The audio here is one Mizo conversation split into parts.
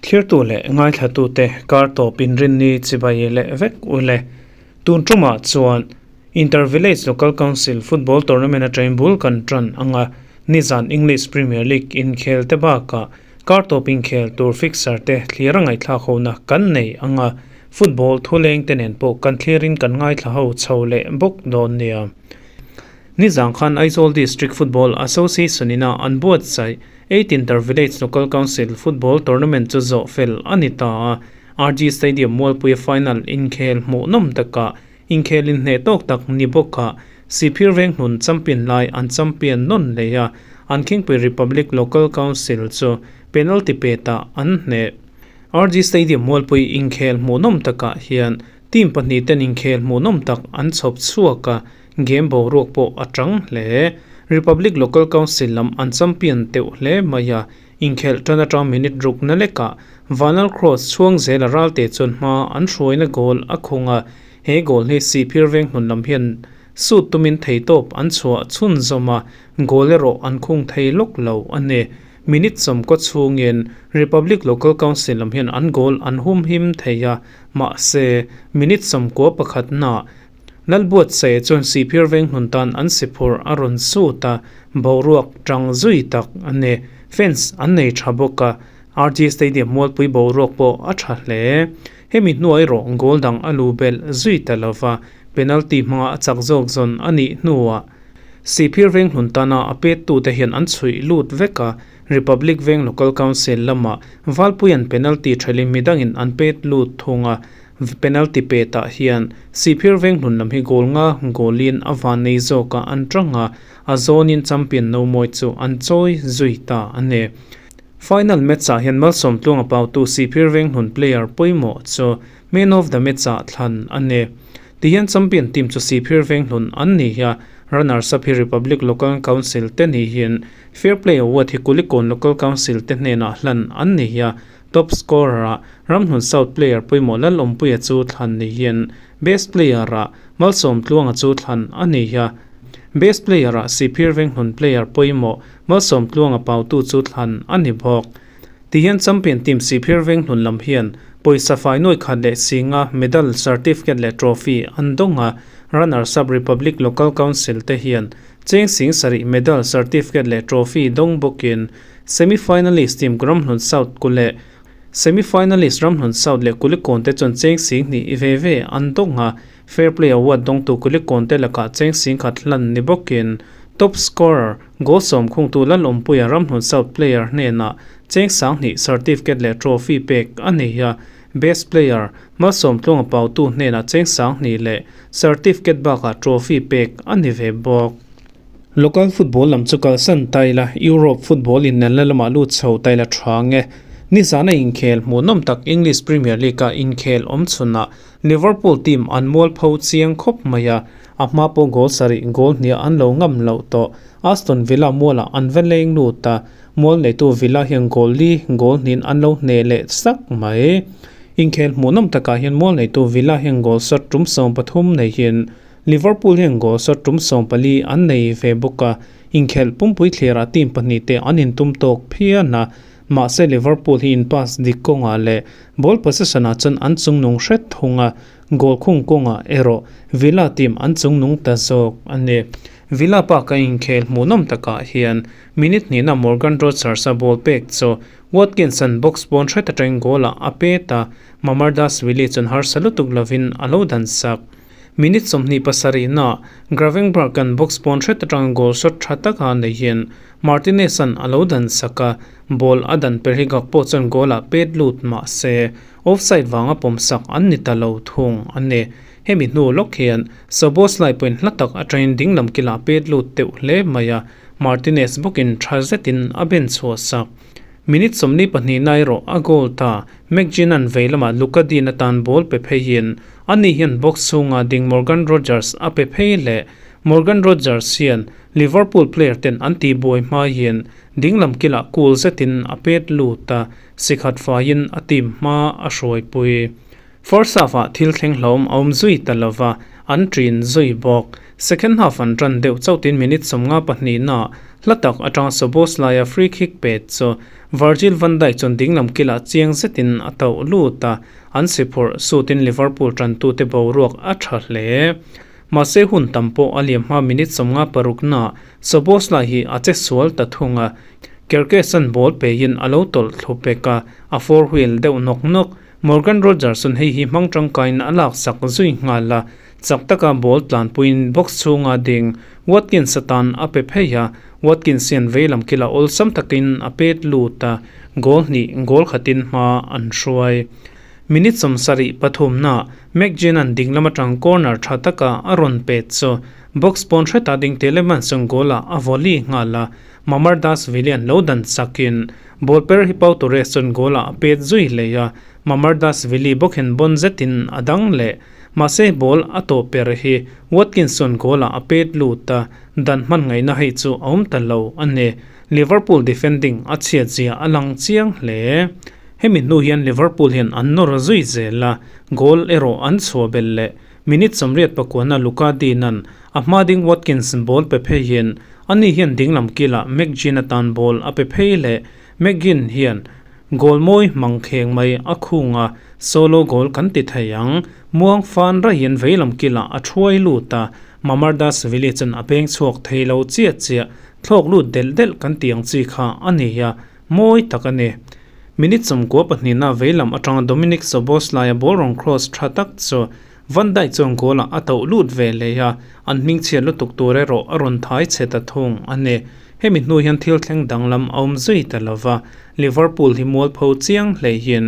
Thlirtu leh ngaithlatute kar tawp inrinni chibai leh vek ule. Tun tumah chuan Inter Village Local Council Football Tournament atangin bul kan tan anga nizan English Premier League inkhel te bakah kar tawp inkhel tur fixture te thlir a ngaihthlak hona kan nei anga football thuleng te nen pawh kan thlirin kan ngaithla ho chho leh bawk dawn nia. Nizan khan Aizawl District Football Association ina an buatsaih Eight Inter Village Local Council Football Tournament chu zawh fel a ni ta a, RG Stadium Mualpuia final inkhel hmuhnawm takah inkhel inhneh tawk tak ni bawkah Sihphir Venghnun champion lai an champion nawn leh a, an khingpui Republic Local Council chu penalty petah an hneh. RG Stadium Mualpui inkhel hmuhnawm takah hian team pahnih ten inkhel hmuhnawm tak an chhawp chhuak a, Game boruak pawh a tang hle. Republic Local Council lam an champion teuh hle mai a, inkhelh tan atang minute rukna lekah Vanal Cross chhuang zela ralte chuan hma an hruaina goal a khung a, he goal hi Sihphir veng hnun lam hian sut tumin theitawp an chhuah chhunzawm a, goal erawh an khung thei lawk lo a ni. Minute sawmkaw chhungin Republic Local Council lam hian an goal an humhim thei a, mahse minute 91 na Lalbuatsaia chuan Sihphir veng hnun tan an siphurh a rawn sut a, boruak tang zui tak a ni. Fans an nei tha bawk a, RG Stadium mualpui boruak pawh a tha hle. Hemi hnuai erawh goal dang a lu belh zui ta lo va, penalty hmanga a chak zawk zawn a nih hnuah Sihphir veng hnun tana a pettute hian an chhuih lut vek a, Republic Veng Local Council lamah Valpuia'n penalty thelin midangin an pet lut thung a, Penalty pe tah hian Sihphir veng hlun lam hi goal nga goal-in a van nei zawkah an tang a, a zawnin champion no mawi chu an chawi zui ta a ni. Final match-ah hian Malsawmtluanga pautu Sihphir veng hlun player pawimawh chu man of the match-ah thlan a ni. Tihian champion team chu Sihphir veng hlun an ni a, runners-up hi Republic Local Council te niin Fair Play Award hi Kulikawn Local Council te hnenah hlan an ni a, Top scorer-ah Ramhlun South player pawimawh Lalawmpuia chu thlan niin Best player-ah Malsawmtluanga chu thlan a ni a. Best player-ah Sihphir Venghlun player pawimawh Malsawmtluanga Pautu chu thlan a ni bawk. Tihian champion team Sihphir Venghlun lam hian pawisa fai nuai khat leh singa medal, certificate leh trophy an dawng a. Runners-up Republic Local Council te hian cheng sing sarih medal, certificate leh trophy dawng bawkin Semi finalist team Ramhlun South ku leh Semi finalist Ramhlun South leh Kulikawn te chuan cheng sing hnih ve ve an dawng a, Fair Play Award dawngtu Kulikawn te lakah cheng sing khat hlan ni bawkin Top Scorer goal sawm khungtu Lalawmpuia Ramhlun South player hnenah cheng sang hnih certificate leh trophy pek a nei a, Best Player Malsawmtluanga Pautu hnenah cheng sang hnih leh certificate bakah trophy pek a ni ve bawk. Local football lam chu kalsan ta ila, Europe football innelna lamah lut chho ta ila tha nge. Nizana inkhel hmuhnawm tak English Premier League-a inkhel awm chhunah Liverpool team an mualpho chiang khawp mai a, a hma pawh goal sarih goal hniah an lo ngam loh tawh. Aston Villa mualah an va leng lut a, mual neitu Villa hian goal li goal hnihin an lo hneh leh sak mai. Inkhel hmuhnawm takah hian mual neitu Villa hian goal shot tum 13 neihin Liverpool hian goal shot tum 14 an nei ve bawk a, inkhelh pumpui thlirah team pahnih te an intum tawk phian a, mahse Liverpool hi in pass dik kawngah leh ball possession ah chuan an chungnung hret thung a, goal khung kawngah erawh Villa team an chungnung ta zawk a ni. Villa park a inkhel hmuhnawm takah hian minute hnihna Morgan Rogers a ball pek chu Watkins an box pawn hret atangin goal ah a pet a, Mamardashvili chuan harsa lutuk lovin a lo dan sak. Minute 27 na Gravenberch an box pawn hret atanga goal shot tha taka neihin Martinez an a lo dan sak a, ball a dan per hi Gakpo chuan goal ah pet lut mah se offside vanga pawm sak an ni ta lo thung a ni. Hemi hnu lawk hian Szoboszlai pawhin hla tak atangin dinglam kilah pet lut teuh hle mai a, Martinez bawkin tha zetin a ben chhuah sak. Minute 42 na erawh a goal ta. McGinn an vei lamah Lucas Digne atan ball pe pheiin ani hian box chhunga ding Morgan Rogers a pe phei leh. Morgan Rogers hian Liverpool player ten an tihbuai hma hian dinglam kilah cool zetin a pet lut a, sikhat faiin a team hma a hruaipui. First half ah thil thleng hlawm a awm zui ta lova, an ṭin zui bawk. Second half an ṭan deuh chauh tiin minute 52 naah hla tak aṭanga Szoboszlai-a free kick pet chu Virgil van Dijk chuan dinglam kilah chiang zetin a tauh lut a, an si phurh sutin Liverpool ṭantute boruak a ṭha hle. Mahse hun tam pawh a liam hma minute 56 naah Szoboszlai hi a che sual ta thung a, Kerkez-a'n ball peiin a lo tawlh thlu pek a, a four wheel deuh nawk nawk. Morgan Rogers chuan hei hi hmang tangkaiin a laksak zui nghal a, chak taka ball tlanpuiin box chhunga ding Watkins atan a pe phei a, Watkins hian veilam kila awlsam takin a pet lut a, goal hnih goal khatin hma an hruai. Minute 73 naah McGinn-a'n dinglam atang corner tha taka a rawn pet chu box pawn hreta ding Tielemans chuan goal-ah a volley nghal a, Mamardashvili-a'n lo dan chakin ball per hi Pau Torres chuan goal-ah a pet zui hlei a, Mamardashvili bawkin bawn zetin a dang leh. Mahse ball a tawp per hi Watkins chuan goal-ah a pet lut a, dan hman ngaihna hei chu a awm ta lo a ni. Liverpool defending a chhiat zia a lang chiang hle. Hemi hnu hian Liverpool hian an nawr zui zel a, goal erawh an chhuah belh leh. Minute 89 na Lucas Digne-a'n a hma ding Watkins ball pe phei hian ani hian dinglam kilah McGinn atan ball a pe phei leh. McGinn hian goal mawi hmang kheng mai a khung a, solo goal kan ti thei ang. Muang fan raiin veilam kilah a thuai lut a, Mamardashvili chuan a peng chhuak thei lo chiah chiah, thlawk lut delh delh kan ti ang chi kha a ni a, mawi tak a ni. Minute 92 na veilam atanga Dominik Szoboszlai-a ball rawn cross tha tak chu Van Dijk chuan goal-ah a tauh lut ve leh a, an hmingchhiat lutuk tur erawh a rawn thai chhe ta thung a ni. Hemi hnu hian thil thleng danglam a awm zui ta lo va, Liverpool hi mualpho chiang hlei hian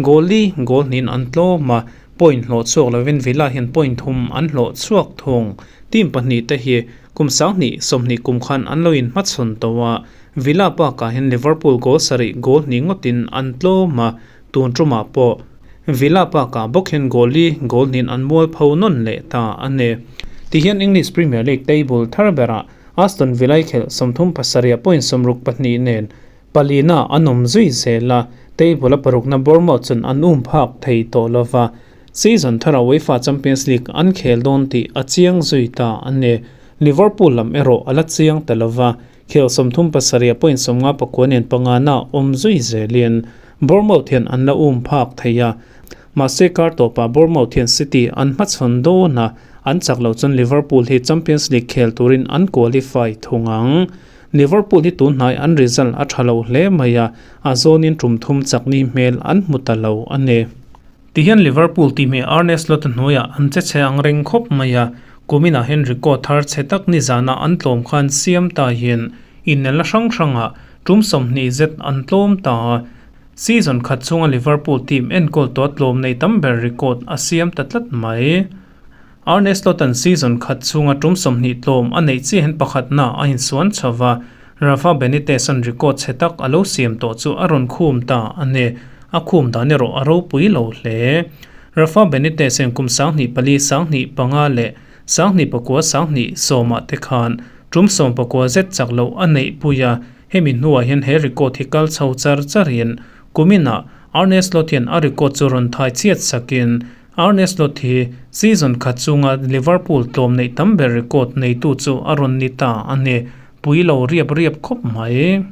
goal li goal hnihin an tlawm a, point hlawh chhuak lovin Villa hian point thum an hlawh chhuak thung. Team pahnih te hi kum 2020 kum khan an lo inhmachhawn tawh a, Villa bakah hian Liverpool goal sarih goal hnih ngawtin an tlawm a, tun tumah pawh Villa bakah bawk hian goal li goal hnihin an mualpho nawn leh ta a ni. Tihian English Premier League table thar berah Aston Villa i khelh 37 point 62 nen palina an awm zui zel a, table a parukna Bournemouth chuan an um phak thei tawh lova, season thara UEFA Champions League an khel dawn tih a chiang zui ta a ni. Liverpool lam erawh a la chiang ta lova, khel 37 point 59 nen pangana awm zui zelin Bournemouth hian an la um phak thei a, mahse kar tawpah Bournemouth hian City an hmachhawn dawn a, an chak lo chuan Liverpool hi Champions League khel turin an qualify thung ang. Liverpool hi tun hnai an result a tha lo hle mai a, a zawnin tum thum chakni hmel an hmu ta lo a ni. Tihian Liverpool team hi Arne Slot hnuaiah an che chhe ang reng khawp mai a, kuminah hian record thar chhe tak nizana an tlawm khan siam ta hian innelna hrang hrangah tum 20 zet an tlawm ta a, season khat chhunga Liverpool team enkawl tawh tlawm nei tam ber record a siam ta tlat mai. Arne Slot-a'n season khat chhunga tum 20 tlawm a neih chiah hian pakhatna a insuan chho va, Rafa Benitez-a'n record chhe tak a lo siam tawh chu a rawn khum ta a ni. A khum dan erawh a ropui lo hle. Rafa Benitez hian kum 2004, 2005 leh 2009, 2010 ah te khan tum 19 zet chak loh a neih pui a, hemi hnuah hian he record hi kal chho char charin kuminah Arne Slot hian a record chu rawn thai chhiat sakin Arne Slot hi season khat chunga Liverpool tlawm neih tam ber record neitu chu a rawn ni ta a ni. Pui lo riap riap khawp mai.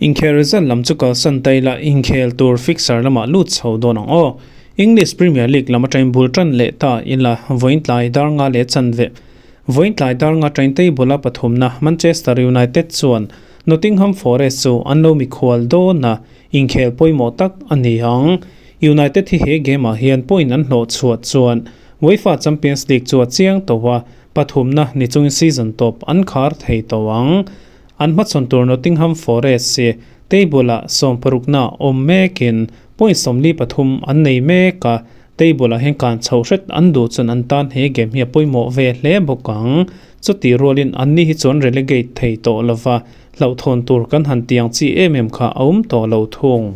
Inkhel result lam chu kalsan ta ila inkhel tur fixture lamah lut chho dawn ang aw. English Premier League lam atangin bul tan leh ta ila vawiin tlai dar nga leh chanve. Vawiin tlai dar nga atangin table a pathumna Manchester United chuan Nottingham Forest chu an lo mikhual dawn a, inkhel pawimawh tak a ni ang. United hi he game ah hian point an hlawh chhuah chuan UEFA Champions League chu a chiang tawh a, pathumna ni chungin season tawp an khar thei tawh ang. An hmachhawn tur Nottingham Forest hi table ah 60 na awm mekin point 43 an nei mek a, table ah hian kan chho hret an duh chuan an tan he game hi a pawimawh ve hle bawk ang. Chuti rualin anni hi chuan relegate thei tawh lova, hlauhthawn tur kan han tiang chi em em kha a awm tawh lo thung.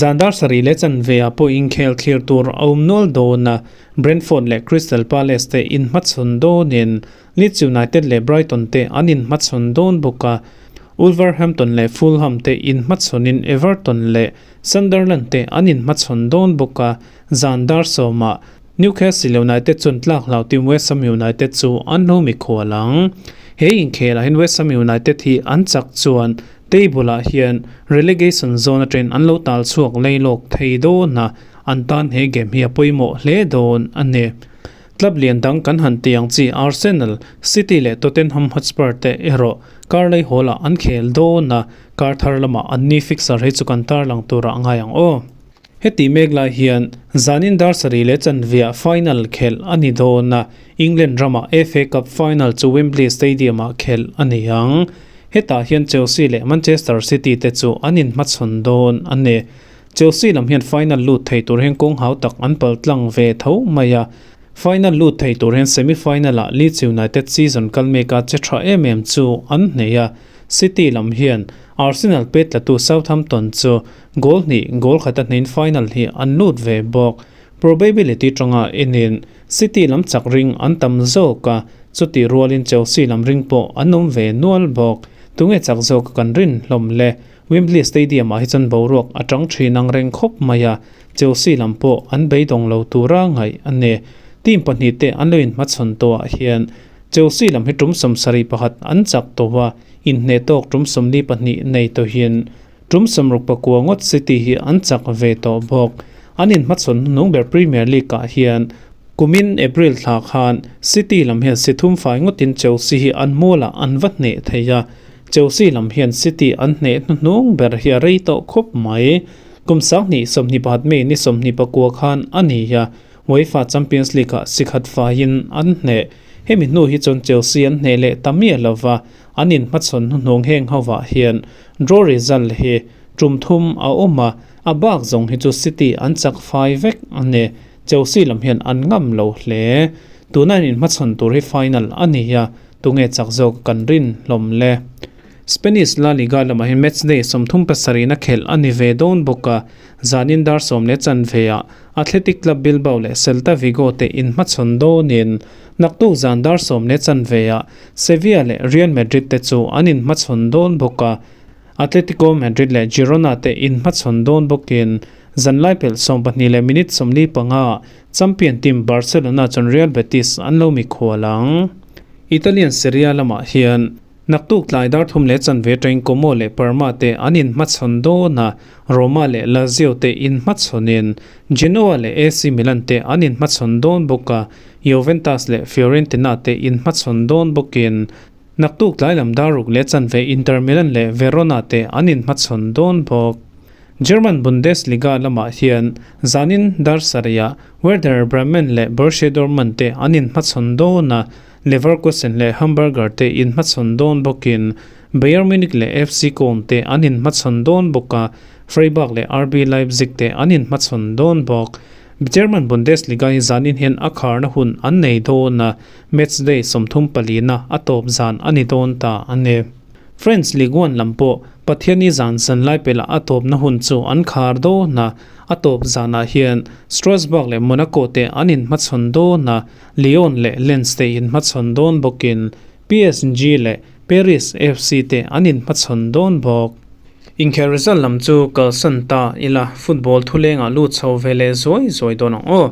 Zandar sarih leh chanve ah pawh inkhel thlir tur a awm nual dawn a, Brentford leh Crystal Palace te inhmachhawn dawnin Leeds United leh Brighton te an inhmachhawn dawn bawk a, Wolverhampton leh Fulham te inhmachhawnin Everton leh Sunderland te an inhmachhawn dawn bawk a, zan dar sawmah. Newcastle United chuan tlak hlau team West Ham United chu an lo mikhual ang. He inkhelah hian West Ham United hi an chak chuan table ah hian relegation zone atangin an lo tal chhuak lei lawk thei dawn a, an tan he game hi a pawimawh hle dawn a ni. Club lian dang kan han ti ang chi Arsenal, City leh Tottenham Hotspur te erawh Karlei Hall ah an khel dawn a, kar thar lamah an ni fixer hi chu kan tarlang turah ngai ang aw. Heti mek lai hian zanin dar sarih leh chanveah final khelh a ni dawn a, England ramah FA Cup final chu Wembley Stadium-ah khelh a ni ang. Hetah hian Chelsea leh Manchester City te chu an inhmachhawn dawn a ni. Chelsea lam hian final lut thei tur hian kawng hau tak an pal tlang ve tho mai a, final lut thei tur hian semi-final-ah Leeds United season kal meka che tha em em chu an hneh a, City lam hian Arsenal pet tlatu Southampton chu Goal hnih, goal khat a hnein final hi an lut ve bawk. Probability tanga enin City lam chak ring an tam zawk a, chutih rualin Chelsea lam ring pawh an awm ve nual bawk. Tunge chak zawk kan rin hlawm le? Wembley Stadium ah hi chuan boruak a tang thin ang reng khawp mai a, Chelsea lam pawh an beidawng lo tura ngaih a ni. Team pahnih te an lo inhmachhawn tawhah hian Chelsea lam hi tum 71 an chak tawh a, inhneh tawk tum 42 nei tawhin Tum 69 ngawt City hi an chak ve tawh bawk. An inhmachhawn hnung ber Premier League ah hian kumin April thla khan City lam hian si thum fai ngawtin Chelsea hi an mualah an va hneh thei a. Chelsea lam hian City an hneh hnuhnung ber hi a rei tawh khawp mai. Kum 2021 May ni 29 khan a ni a, UEFA Champions League ah si khat faiin an hneh. Hemi hnu hi chuan Chelsea an hneh leh ta miah lova, An inhmachhawn hnuhnung heng hovah hian draw result hi tum thum a awm a, a bak zawng hi chu City an chak fai vek a ni. Chelsea lam hian an ngam lo hle. Tuna an inhmachhawn tur hi final a ni a, tunge chak zawk kan rin hlawm le. Spanish La Liga lamah hian match day 37 na khelh a ni ve dawn bawk a, zanin dar sawm leh chanve ah Athletic Club Bilbao leh Celta Vigo te inhmachhawn dawnin naktuk zan dar sawm leh chanve ah Sevilla leh Real Madrid te chu an inhmachhawn dawn bawk a, Atletico Madrid leh Girona te inhmachhawn dawn bawkin zanlai pelh 12 leh minute 45 ah champion team Barcelona chuan Real Betis an lo mikhual ang. Italian Serie A lamah hian naktuk tlai dar thum leh chanve atangin Como leh Parma te an inhmachhawn dawn a, Roma leh Lazio te inhmachhawnin Genoa leh AC Milan te an inhmachhawn dawn bawk a, Juventus leh Fiorentina te inhmachhawn dawn bawkin naktuk tlai lam dar ruk leh chanve Inter Milan leh Verona te an inhmachhawn dawn bawk. German Bundesliga lamah hian zanin dar sarihah Werder Bremen leh Borussia Dortmund te an inhmachhawn dawn a, Leverkusen leh Hamburger te inhmachhawn dawn bawkin Bayern Munich leh FC Köln te an inhmachhawn dawn bawk a, Freiburg leh RB Leipzig te an inhmachhawn dawn bawk. German Bundesliga hi zanin hian a kharna hun an nei dawn a, match day 34 na a tawp zan a ni dawn ta a ni. French Ligue 1 lam pawh Pathianni zan zanlai pelah a tawpna hun chu an khar dawn a, a tawp zanah hian Strasbourg leh Monaco te an inhmachhawn dawn a, Lyon leh Lens te inhmachhawn dawn bawkin PSG leh Paris FC te an inhmachhawn dawn bawk. Inkhel result lam chu kalsan ta ila, football thulengah lut chho ve leh zuai zuai dawn ang aw.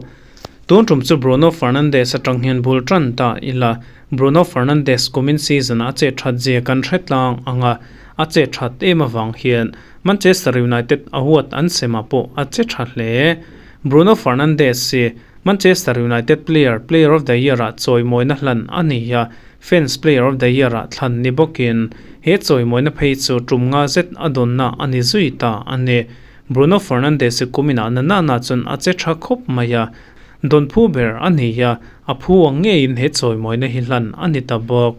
Tun tum chu Bruno Fernandes atang hian bul tan ta ila, Bruno Fernandes kumin season a che that zia kan hre tlang ang a, a che that em avang hian Manchester United a huat an sema pawh a che tha hle. Bruno Fernandes hi Manchester United player Player of the Year ah chawimawina hlan a ni a, Fans Player of the Year ah thlan ni bawkin he chawimawina phei chu tum nga zet a dawnna a ni zui ta a ni. Bruno Fernandes hi kuminah na nana chuan a che tha khawp mai a, dawn phu ber a ni a, a phu ang ngeiin he chawimawina hi hlan a ni ta bawk.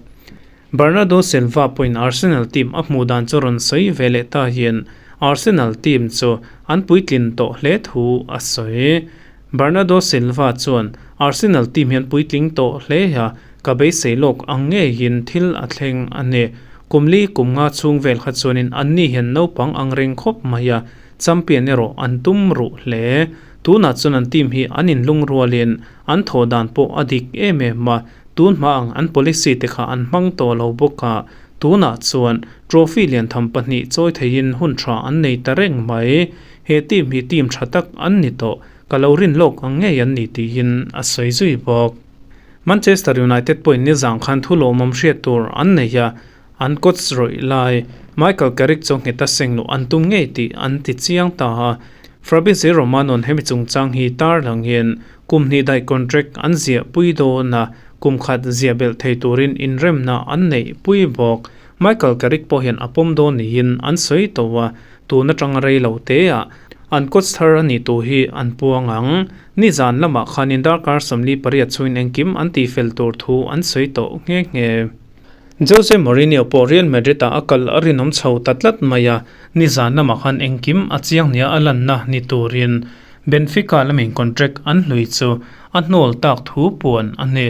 Bernardo Silva pawhin Arsenal team a hmuh dan chu rawn sawi ve leh ta hian Arsenal team chu an puitlin tawh hle thu a sawi. Bernardo Silva chuan Arsenal team hian puitling tawh hle a, ka beisei lawk ang ngeiin thil a thleng a ni. Kum li kum nga chhung vel kha chuanin anni hian naupang ang reng khawp mai a, champion erawh an tum ruh hle. Tunah chuan an team hi an inlung rualin an thawh dan pawh a dik em em a, tun hma ang an policy te kha an hmang tawh lo bawk a, tunah chuan trophy lian tham pahnih chawi theiin hun tha an nei ta reng mai. He team hi team tha tak an ni tawh. Ka lo rin lawk ang ngei an ni tiin a sawi zui bawk. Manchester United pawhin nizang khan thu lawmawm hriat tur an nei a, an coach rawih lai Michael Carrick chu ngheta seng luh an tum ngei tih an ti chiang ta a. Fabrizio Romano-a'n hemi chungchang hi tar langin kum hnih daih contract an ziah pui dawn a, kum khat ziah belh thei turin inremna an neih pui bawk. Michael Carrick pawh hian a pawm dawn niin an sawi tawh a, Tun atanga rei lo te ah an coach thar a nih tur hi an puang ang. Nizan lamah khanin darkar 48 chhuin engkim an tihfel tur thu an sawi tawh nghe nghe. Jose Mourinho pawh Real Madrid ah a kal a rinawm chho ta tlat mai a, nizan lamah khan engkim a chiang nia a lanna ni turin Benfica lamin contract an hlui chu a hnawl tak thu puan a ni.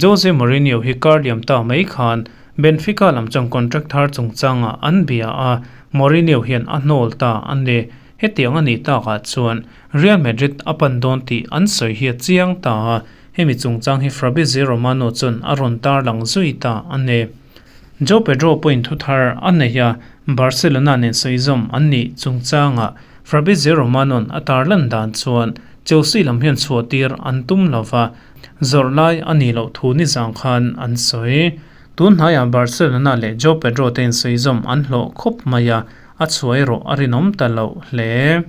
Jose Mourinho hi kar liam ta mai khan Benfica lam chuan contract thar chungchangah an bia a, Mourinho hian a hnawl ta a ni. Hetiang a nih takah chuan Real Madrid a pan dawn tih an sawi hi a chiang ta a, hemi chungchang hi Fabrizio Romano chuan a rawn tarlang zui ta a ni. Joao Pedro pawhin thu thar a nei a, Barcelona nen sawizawm an nih chungchangah Fabrizio Romano'n a tarlan dan chuan Chelsea lam hian chhuahtir an tum lova, Zawrh lai a nih loh thu nizang khan an sawi. Tun hnaiah Barcelona leh Joao Pedro te insawi zawm an hlawh khawp mai a, a chhuah erawh a rinawm ta loh hle.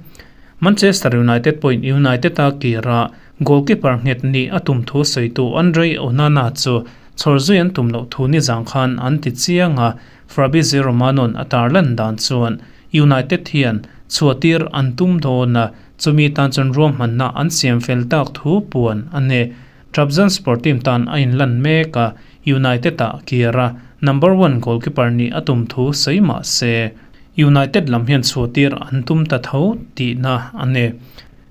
Manchester United pawhin United-a kira goalkeeper nghet nih a tum thu sawitu Andre Onana chu chhawr zui an tum loh thu nizang khan an ti chiang a, Fabrizio Romano'n a tarlan dan chuan United hian chhuahtir an tum dawn a, Chumi tan chuan ruahmanna an siam fel tak thu puan a ni. Trabzonspor team tan a inlan mek a, United-ah kir a, number one goalkeeper nih a tum thu sawi mah se, United lam hian chhuahtir an tum ta tho tihna a ni.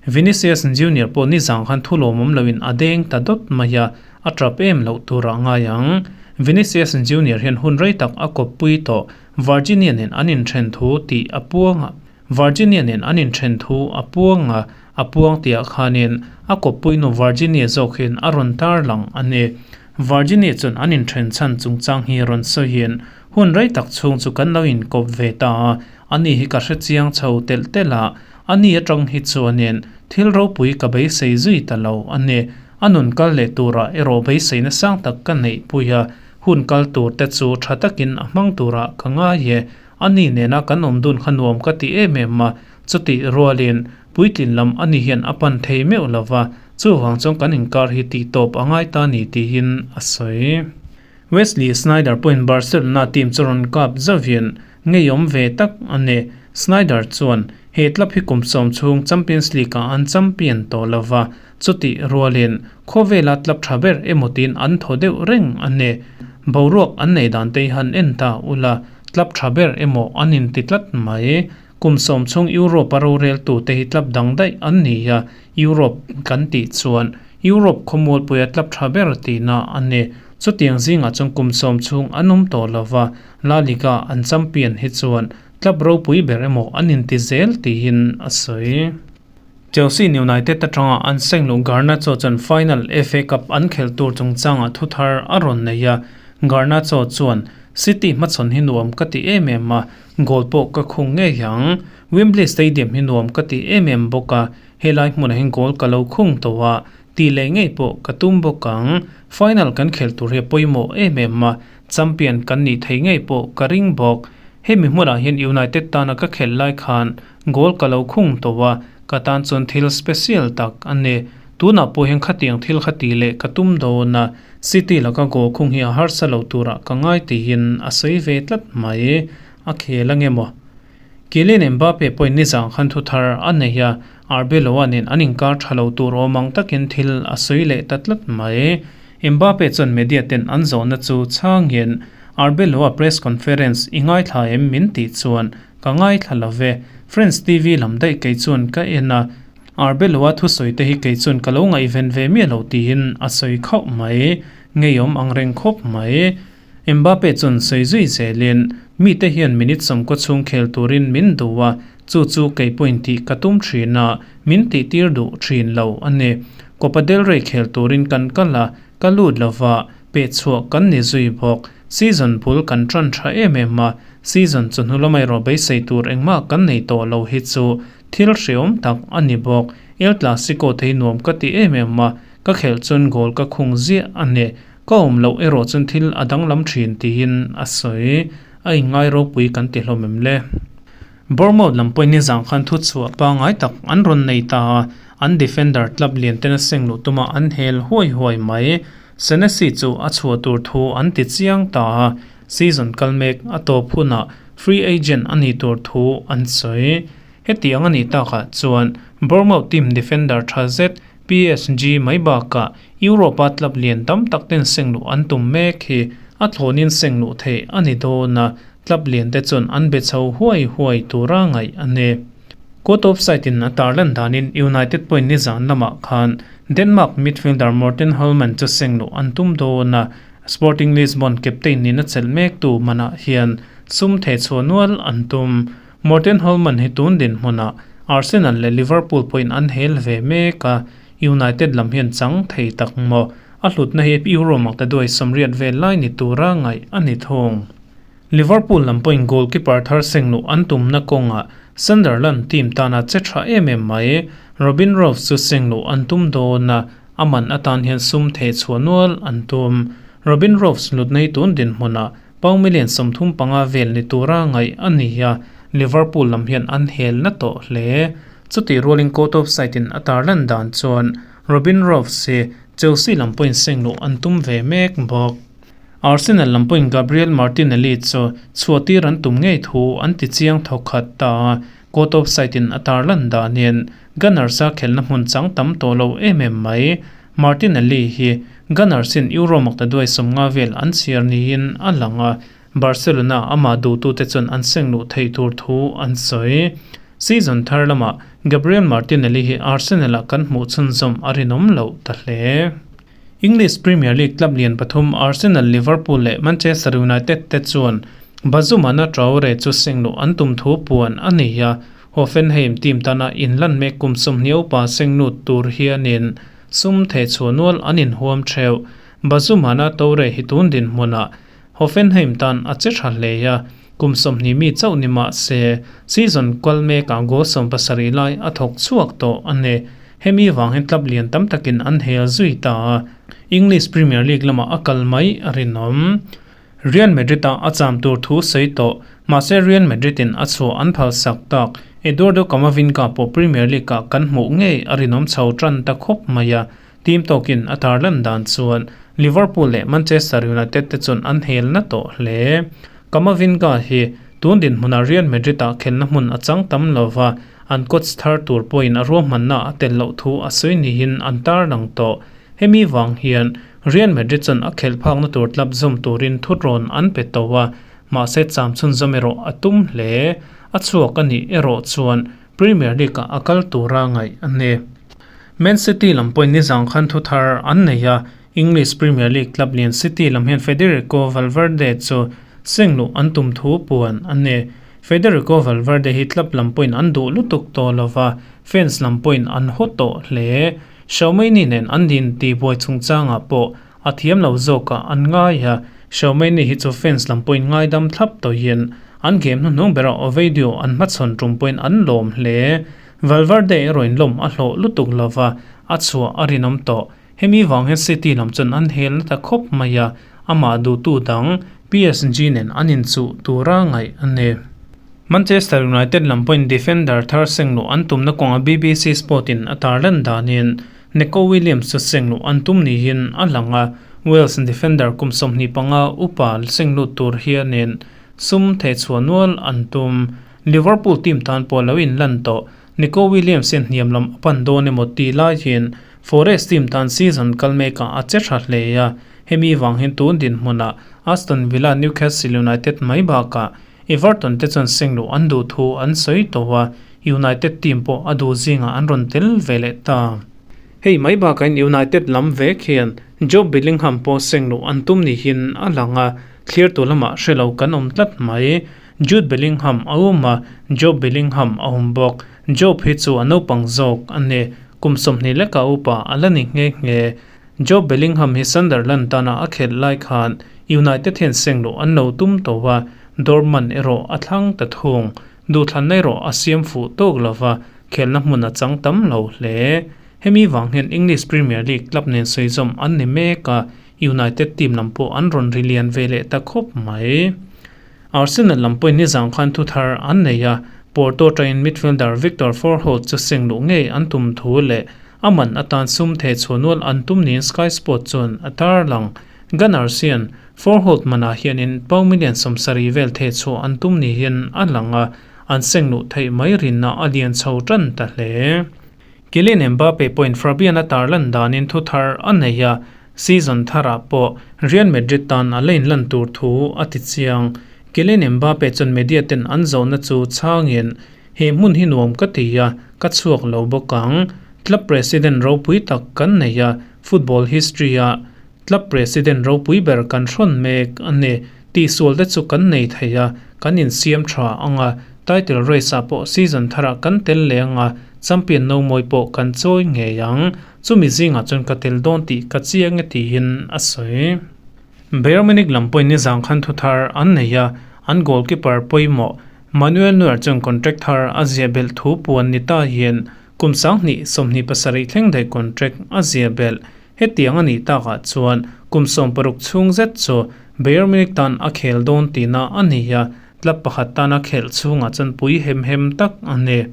Vinicius Junior pawh nizang khan thu lawmawm loin a deng ta dawt mai a, a tap em loh turah ngai ang. Vinicius Junior hian hun rei tak a kawppui tawh, Virginia nen an inthen thu tih a puang a. Virginia nen an inthen thu a puang a, a puang tihah khanin a kawppuinu Virginia zawk hian a rawn tar lang a ni. Virginia chuan an inthen chhan chungchang hi rawn sawiin, Hun rei tak chhung chu kan lo inkawp ve ta a, ani hi ka hrechiang chho telh telh a, ani atang hi chuanin thil ropui ka beisei zui ta lo a ni. A nun kal leh turah erawh beiseina sang tak ka neihpui a, hun kal tur te chu tha takin a hmang turah ka ngai e. A ni nena kan awm dun kha nuam ka ti em em a, chutih rualin puitlin lam a ni hian a pan thei meuh lo va, chuvang chuan kan inkar hi tih tawp a ngai ta ni tiin a sawi. Wesley Sneijder pawhin Barcelona team chu rawn kap zauhin ngeiawm ve tak a ni. Sneijder chuan, He club hi kum sawm chhung Champions League-ah an champion tawh lo va, chutih rualin khawvela club tha ber emaw tiin an thaw deuh reng a ni. Boruak an nei dan te hi han en ta ula, Club tha ber emaw an inti tlat mai. Kum sawm chhung Europe a roreltute hi club dang daih an ni a, Europe kan tih chuan Europe khawmualpuia club tha ber tihna a ni. Chutiang zingah chuan kum sawm chhung an awm tawh lo va, La Liga an champion hi chuan club ropui ber emaw an inti zel tiin a sawi. Chelsea United atanga an sengluh Garnacho chuan final FA Cup an khelh tur chungchangah thu thar a rawn nei a, Garnacho chuan, City hmachhawn hi nuam ka ti em em a, goal pawh ka khung ngei ang. Wembley Stadium hi nuam ka ti em em bawk a, helai hmunah hian goal ka lo khung tawh a, tih leh ngei pawh ka tum bawk ang. Final kan khelh tur hi a pawimawh em em a, champion kan nih theih ngei pawh ka ring bawk. Hemi hmunah hian United tana ka khelh lai khan Goal ka lo khung tawh a, ka tan chuan thil special tak a ni. Tunah pawh hian khatiang thil kha tih leh ka tum dawn a, City laka goal khung hi a harsa lo turah ka ngai tiin a sawi ve tlat mai. A khel ange maw? Kylian Mbappe pawhin nizang khan thu thar a nei a, Arbeloa nen an inkar tha lo tur awm ang takin thil a sawi leh ta tlat mai. Mbappe chuan media ten an zawhna chu chhangin, Arbeloa press conference i ngaithla em min tih chuan Ka ngaithla lo ve. Friends TV lam daih kei chuan ka en a, Arbeloa thusawi te hi kei chuan ka lo ngaihven ve miah lo tiin a sawi khauh mai. Ngeiawm ang reng khawp mai. Mbappe chuan sawi zui zelin, Mite hian minute sawmkaw chhung khel turin min duh a, chu chu kei pawhin tih ka tum thin a, min tihtir duh thin lo a ni. Copa del Rey khel turin kan kal a, Ka lut lova, peh chhuah kan ni zui bawk. Season bul kan tan tha em em a, season chawhnu lamah erawh beisei tur engmah kan nei tawh lo hi chu Thil hreawm tak a ni bawk. El Clasico te hi nuam ka ti em em a, ka khelh chuan goal ka khung ziah a ni. Ka awm loh erawh chuan thil a danglam thin tiin a sawi. A inngai ropui kan ti hlawm em le? Bournemouth lam pawhin nizan khan thu chhuah pangngai tak an rawn nei ta a, an defender club lian ten a seng luh tuma an hel huai huai mai. Senesi chu a chhuah tur thu an ti chiang ta a, season kal mek a tawp hunah free agent a nih tur thu an sawi. Hetiang a nih takah chuan Bournemouth team defender tha zet PSG mai bakah Europe-a club lian tam tak ten seng luh an tum mek hi a thlawnin seng luh theih a ni dawn a, club lian te chuan an be chho huai huai tura ngaih a ni. Court offside in a tarlan danin United point nizan lamah khan Denmark midfielder Morten Hjulmand chu seng luh an tum dawn a, Sporting Lisbon captain nihna chelh mektu manah hian sum thehchhuah nual an tum. Morten Hjulmand hi tun dinhmunah Arsenal leh Liverpool pawhin an hel ve mek a, United lam hian chang thei tak maw? A hlutna hi Euro makta duai 80 vel lai ni tura ngaih a ni thung. Liverpool lam pawhin goalkeeper thar seng luh an tumna kawngah Sunderland team tana che tha em em mai. Robin Roefs chu seng luh an tum dawn a, a man atan hian sum theh chhuah nual an tum. Robin Roefs hlutna hi tun dinhmunah Pound million 35 vel ni tura ngaih a ni a, Liverpool lam hian an hel na tawh hle. Chutih rualin Court of Sight in a tarlan dan chuan Robin Roefs hi Chelsea lam pawhin seng luh an tum ve mek bawk. Arsenal lam pawhin Gabriel Martinelli chu chhuahtir an tum ngei thu an ti chiang thawkhat ta a, Court of Sight in a tarlan danin Gunners a khelhna hmun chang tam tawh lo em em mai. Martinelli hi Gunners in Euro makta duai 50 vel an chhiar niin a lang a, Barcelona amah duhtute chuan an seng luh theih tur thu an sawi. Season thar lamah Gabriel Martinelli hi Arsenal-ah kan hmuh chhunzawm a rinawm loh ta hle. English Premier League club lian pathum Arsenal, Liverpool leh Manchester United te chuan Bazoumana Traore chu seng luh an tum thu puan a nei a, Hoffenheim team tana inlan mek kum 20 upa seng lut tur hianin sum thehchhuah nual an inhuam theuh. Bazoumana Toure hi tun dinhmunah Hoffenheim tan a che tha hle a, kum 20 mi chauh ni mah se season kual mekah goal 17 lai a thawk chhuak tawh a ni. Hemi vang hian club lian tam takin an hel zui ta a, English Premier League lamah a kal mai a rinawm. Real Madrid a a cham tur thu sawi tawh, mahse Real Madrid in a chhuah an phal sak tak. Eduardo Camavinga pawh Premier League ah kan hmuh ngei a rinawm chho tan ta khawp mai a, team tawkin a tarlan dan chuan Liverpool leh Manchester United te chuan an hel na tawh hle. Camavinga hi tun dinhmunah Real Madrid ah khelna hmun a chang tam lova, an coach thar tur pawhin a ruahmanna a tel loh thu a sawi niin an tarlang tawh. Hemi vang hian Real Madrid chuan a khelh phakna tur club zawm turin thurawn an pe tawh a, mahse cham chhunzawm erawh a tum hle. A chhuak a nih erawh chuan Premier League ah a kal tura ngaih a ni. Man City lam pawhin nizang khan thu thar an nei a, English Premier League club lian City lam hian Federico Valverde chu seng luh an tum thu puan a ni. Federico Valverde hi club lam pawhin an duh lutuk tawh lova, fans lam pawhin an haw tawh hle. Xiaomei-ni nen an din tih buai chungchangah pawh a thiam lo zawkah an ngai a, Xiaomei-ni hi chu fans lam pawhin ngaidam thlap tawhin an game hnuhnung berah Ovedio an hmachhawn tum pawhin an lawm hle. Valverde erawh in lawm a hlawh lutuk lova, a chhuah a rinawm tawh. Hemi vang hian City lam chuan an hel na ta khawp mai a, amah duhtu dang PSG nen an inchuh tura ngaih a ni. Manchester United lam pawhin defender thar seng luh an tumna kawngah BBC Sport in a tarlan danin Neco Williams chu seng luh an tum niin a lang a, Wales defender kum 25 upa seng lut tur hianin sum thehchhuah nual an tum. Liverpool team tan pawh lo inlan tawh Neco Williams hian hniam lam a pan dawn emaw tih laiin Forest team tan season kal mekah a che tha hle a, hemi vang hian tun dinhmunah Aston Villa, Newcastle United mai bakah Everton te chuan seng luh an duh thu an sawi tawh a, United team pawh a duh zingah an rawn tel ve leh ta. Hei mai bakain United lam vek hian Jobe Bellingham pawh seng luh an tum niin a lang a, thlir tu lamah hre lo kan awm tlat mai. Jude Bellingham a awm a, Jobe Bellingham a awm bawk. Jobe hi chu a naupang zawk a ni, kum 20 leka upa a la ni nghe nghe. Jobe Bellingham hi Sunderland tana a khelh lai khan United hian seng luh an lo tum tawh a, Dortmund erawh a thlang ta thung. Duhthlanna erawh a siam fuh tawk lova, khelna hmun a chang tam lo hle. Hemi vang hian English Premier League club nen sawizawm an ni mek a, United team lam pawh an rawn ri lian ve leh ta khawp mai. Arsenal lam pawhin nizang khan thu thar an nei a, Porto atangin midfielder Victor Forholt chu seng luh ngei an tum thu leh a man atan sum theh chhuah nual an tum niin Sky Sports chuan a tarlang. Gunners hian Forholt manah hianin pound million 70 vel theh chhuah an tum niin a lang a, an seng luh theih mai rinna a lian chho tan ta hle. Kylian Mbappe pawhin Fabian a tarlan danin thu thar a nei a, season tharah pawh Real Madrid tan a la inlan tur thu a ti chiang. Kylian Mbappe chuan media ten an zawhna chu chhangin, He hmun hi nuam ka ti a, ka chhuak lo bawk ang. Club president ropui tak kan nei a, football history-ah Club president ropui ber kan hrawn mek a ni. Tihsual te chu kan nei thei a, kan insiam tha ang a, title race ah pawh season tharah kan tel leh ang a, champion no mawi pawh kan chawi ngei ang. Chumi zingah chuan ka tel dawn tih ka chiang e tiin a sawi. Bayern Munich lam pawhin nizang khan thu thar an nei a, an goalkeeper pawimawh Manuel Neuer chuan contract thar a ziah belh thu puan ni ta hian kum 2027 thleng daih contract a ziah belh. Hetiang a nih takah chuan kum 60 chhung zet chu Bayern Munich tan a khel dawn tihna a ni a, club pakhat tana khelh chhungah chuan pui hem hem tak a ni.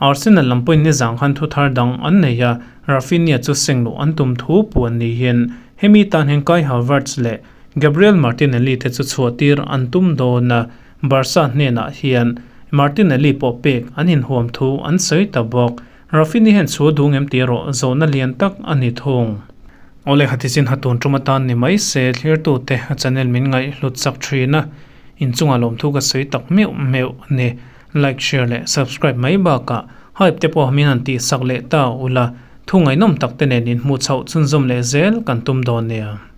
Arsenal lam pawhin nizang khan thu thar dang an nei a, Raphinha chu seng luh an tum thu puan niin hemi tan hian Kai Havertz leh Gabriel Martinelli te chu chhuah tir an tum dawn a, Barca hnenah hian Martinelli pawh pek an inhuam thu an sawi ta bawk. Raffini hian chhu dung em tih erawh zawhna lian tak a ni thung. Awle Hatichin hatun tum atan ni mai se thlirtute a channel min ngaih hlut chak thin a, inchungah lawmthu ka sawi tak meuh meuh a ni. Like, share leh subscribe mai bakah hype te pawh min han tihsak leh ta ula, thu ngaihnawm tak te nen inhmuh chhoh chhunzawm leh zel kan tum dawn nia.